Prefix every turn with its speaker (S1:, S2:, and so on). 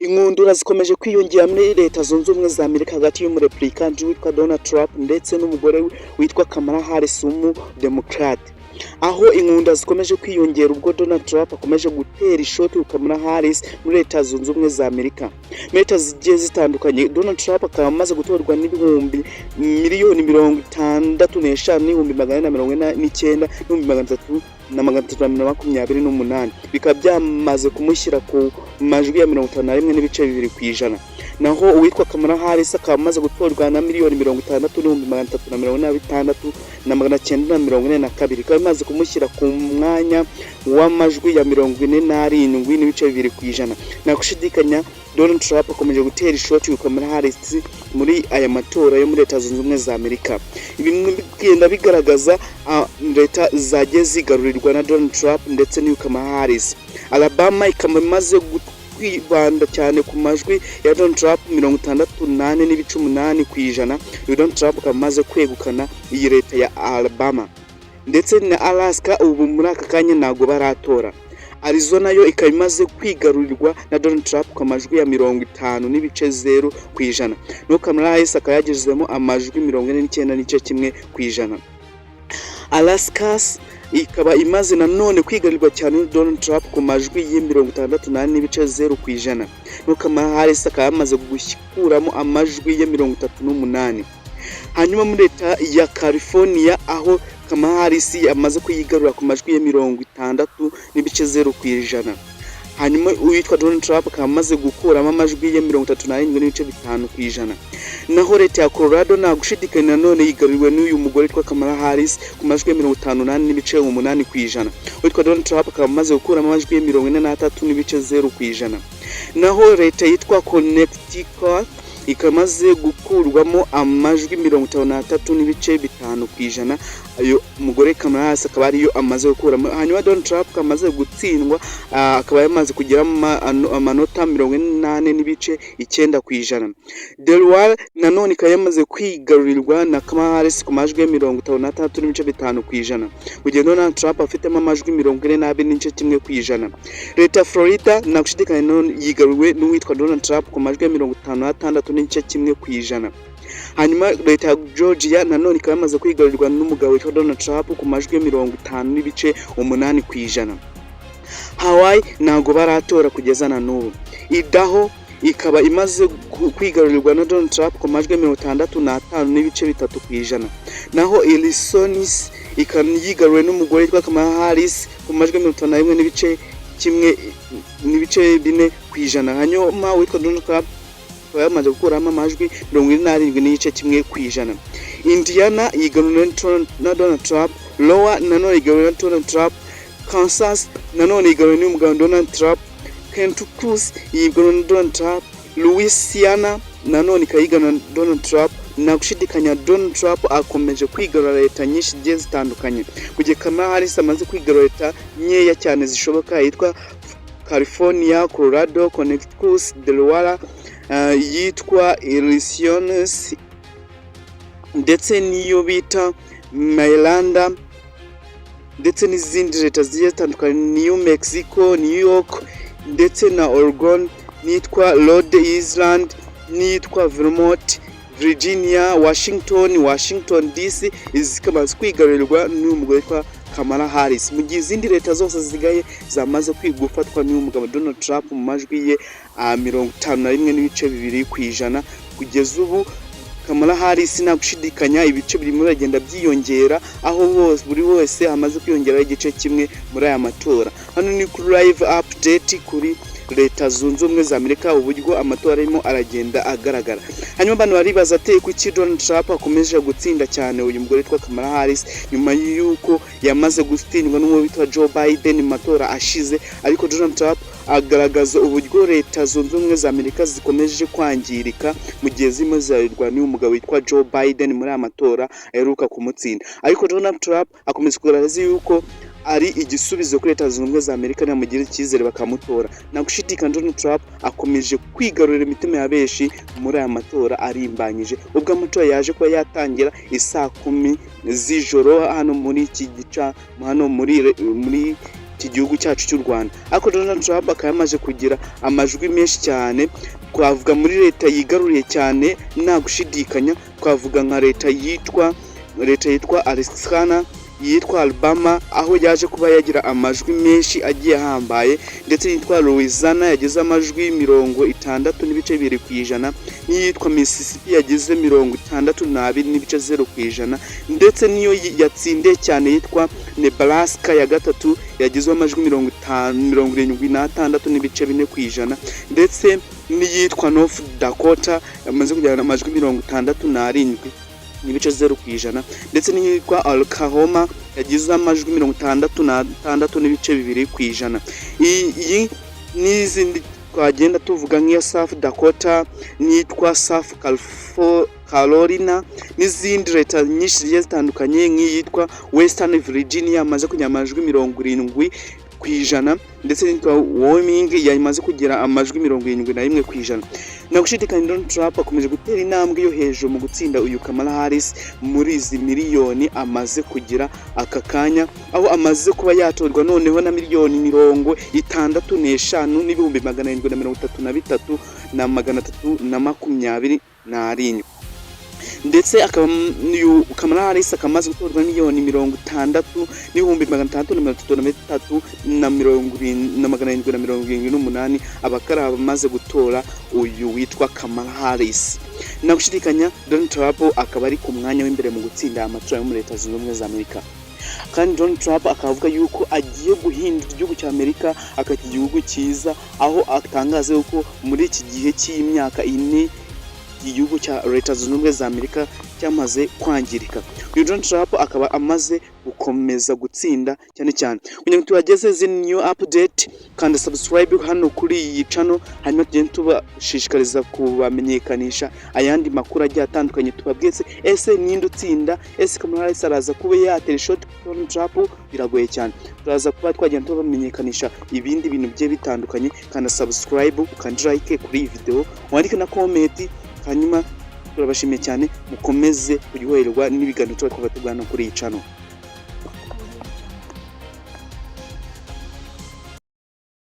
S1: Inkundura zikomeje kwiyongera muri Leta Zunze Ubumwe za Amerika hagati y'umurepublikani witwa Donald Trump ndetse n'umugore witwa Kamala Harris w'umudemokrate, aho inkunda zikomeje kwiyongera ubwo Donald Trump akomeje gutera ishoti ku Kamala Harris muri Leta Zunze Ubumwe za Amerika, muri leta zigiye zitandukanye. Donald Trump akaba amaze gutorwa n'ibihumbi 65 449 n'ibihumbi 300 na 328, bikaba byamaze kumushyira ku majwi ya 51.2%. Naho uwitwa Kamala Harris akaba amaze gutorwa na 60 346 942, bikaba bimaze kumushyira ku mwanya w'amajwi ya 47.2%. Nta gushidikanya, Donald Trump akomeje gutera ishoti ku Kamala Harris muri aya matora yo muri Leta Zunze Ubumwe za Amerika. Ibi bigenda bigaragaza leta zagiye zigarurirwa na Donald Trump ndetse n'uyu Kamala Harris. Alabama ikaba imaze kwibanda cyane ku majwi ya Donald Trump, 64.8%. Uyu Donald Trump akaba amaze kwegukana iyi leta ya Alabama ndetse na Alaska. Ubu muri aka kanya ntabwo baratora. Arizona yo ikaba imaze kwigarurirwa na Donald Trump ku majwi ya 50.0%, naho Kamala Harris akaba yagezemo amajwi 49.1%. Alaska ikaba imaze nanone kwigarurirwa cyane na Donald Trump ku majwi ye 64.0%, naho Kamala Harris akaba yamaze gukuramo amajwi ye 38. Hanyuma muri leta ya California, aho Kamala Harris yamaze kuyigarura ku majwi ye 60.0%, hanyuma uwitwa Donald Trump akaba amaze gukuramo amajwi ye 37.5%. Naho leta ya Colorado, nta gushidikanya, nanone yigaruriwe n'uyu mugore witwa Kamala Harris ku majwi ya 58.8%. Uwitwa Donald Trump akaba amaze gukuramo amajwi ye 43.0%. Naho leta yitwa Connecticut ikaba imaze gukurwamo amajwi 53.5%, ayo umugore Kamala Harris akaba ariyo amaze gukuramo. Hanyuma Donald Trump akaba amaze gutsindwa, akaba yamaze kugira amanota 44.9%. Delaware nanone ikaba yamaze kwigarurirwa na Kamala Harris ku majwi ya 56.5%, mu gihe Donald Trump afitemo amajwi 42.1%. Leta ya Florida, nta gushidikanya, nanone yigaruriwe n'uwitwa Donald Trump ku majwi ya 56.1%. Hanyuma leta ya Georgia nanone ikaba yamaze kwigarurirwa n'umugabo witwa Donald Trump ku majwi ya 50.8%. Hawaii ntabwo baratora kugeza na n'ubu. Idaho ikaba imaze kwigarurirwa na Donald Trump ku majwi ya 65.3%. Naho Illinois ikaba yigaruriwe n'umugore witwa Kamala Harris ku majwi ya 51.1.4%. Hanyuma uwitwa Donald Trump akaba yamaze gukuramo amajwi 47.1%. Indiana yigaruriwe na Donald Trump. Iowa nanone yigaruriwe na Donald Trump. Kansas nanone yigaruriwe n'umugabo Donald Trump. Kentucky yigaruriwe na Donald Trump. Louisiana nanone ikaba yigaruriwe na Donald Trump. Nta gushidikanya, Donald Trump akomeje kwigarura leta nyinshi zigiye zitandukanye, mu gihe Kamala Harris amaze kwigarura leta nkeya cyane zishoboka, yitwa California, Colorado, Connecticut, Delaware, yitwa Illinois ndetse n'iyo bita Maryland ndetse n'izindi leta zigiye zitandukanye, New Mexico, New York ndetse na Oregon, n'iyitwa Rhode Island, n'iyitwa Vermont, Virginia, Washington, Washington DC. Izi zikaba kwigarurirwa n'uyu mugore witwa Kamala Harris, mu gihe izindi leta zose zisigaye zamaze gufatwa n'uyu mugabo Donald Trump mu majwi ye 51.2% kugeza ubu. Kamala Harris, nta gushidikanya, ibice birimo biragenda byiyongera, aho bose, buri wese amaze kwiyongeraho igice kimwe muri aya matora. Hano ni kuri live update kuri Leta Zunze Ubumwe za Amerika, uburyo amatora arimo aragenda agaragara. Hanyuma abantu baribaza ati: "Kuki Donald Trump akomeje gutsinda cyane uyu mugore witwa Kamala Harris nyuma y'uko yamaze gutsindwa n'uwo witwa Joe Biden mu matora ashize?" Ariko Donald Trump agaragaza uburyo Leta Zunze Ubumwe za Amerika zikomeje kwangirika mu gihe zirimo zirarwa n'uyu mugabo witwa Joe Biden muri aya matora aheruka kumutsinda. Ariko Donald Trump akomeza kugaragaza yuko ari igisubizo kuri Leta Zunze Ubumwe za Amerika nibamugira icyizere bakamutora. Nta gushidikanya, Donald Trump akomeje kwigarurira imitima ya benshi muri aya matora arimbanyije, ubwo amatora yaje kuba yatangira isaa 10 z'ijoro hano muri iki gica, hano muri iki iki gihugu cyacu cy'u Rwanda. Ariko Donald Trump akaba yamaze kugira amajwi menshi cyane. Twavuga muri leta yigaruriye cyane, nta gushidikanya, twavuga nka leta yitwa Alaska, yitwa Alabama, aho yaje kuba yagira amajwi menshi agiye ahambaye, ndetse yitwa Louisiana yagize amajwi 60.2%, n'iyitwa Mississippi yagize 62.0%, ndetse n'iyo yatsindiye cyane yitwa Nebraska ya gatatu yagizwe amajwi 50 76.4%, ndetse n'iyitwa North Dakota yamaze kugirana amajwi 67.0%, ndetse n'iyitwa Oklahoma yagize amajwi 66.2%. Iyi n'izindi twagenda tuvuga nk'iya South Dakota n'iyitwa South Carolina n'izindi leta nyinshi zigiye zitandukanye, nk'iyitwa Western Virginia yamaze kugira amajwi 70%, ndetse n'iyitwa Wyoming yamaze kugira amajwi 71%. Nta gushidikanya, Donald Trump akomeje gutera intambwe yo hejuru mu gutsinda uyu Kamala Harris muri izi miliyoni amaze kugira aka kanya, aho amaze kuba yatorwa noneho na 65 733 na 327, ndetse akaba uyu Kamala Harris akaba amaze gutorwa na 60 633 na 70 na 778, abakari abamaze gutora uyu witwa Kamala Harris. Nta gushidikanya, Donald Trump akaba ari ku mwanya w'imbere mu gutsinda amatora yo muri Leta Zunze Ubumwe za Amerika. Kandi Donald Trump akaba avuga yuko agiye guhindura igihugu cya Amerika akakigira igihugu cyiza, aho atangaza yuko muri iki gihe cy'imyaka 4 igihugu cya Leta Zunze Ubumwe za Amerika cyamaze kwangirika. Uyu Donald Trump akaba amaze gukomeza gutsinda cyane cyane. Kugira ngo tubageze izindi new update, kanda subscribe hano kuri iyi channel, hanyuma tugende tubashishikariza kubamenyekanisha ayandi makuru agiye atandukanye. Tubabwiye se, ese ninde utsinda? Ese Kamala Harris araza kuba yatera ishoti Donald Trump? Biragoye cyane. Turaza kuba twagenda tubamenyekanisha ibindi bintu bigiye bitandukanye. Kanda subscribe, ukanda like kuri iyi video, wandike na comment. Hanyuma turabashimiye cyane, mukomeze kuryoherwa n'ibiganiro tuba twabategura hano kuri iyi channel.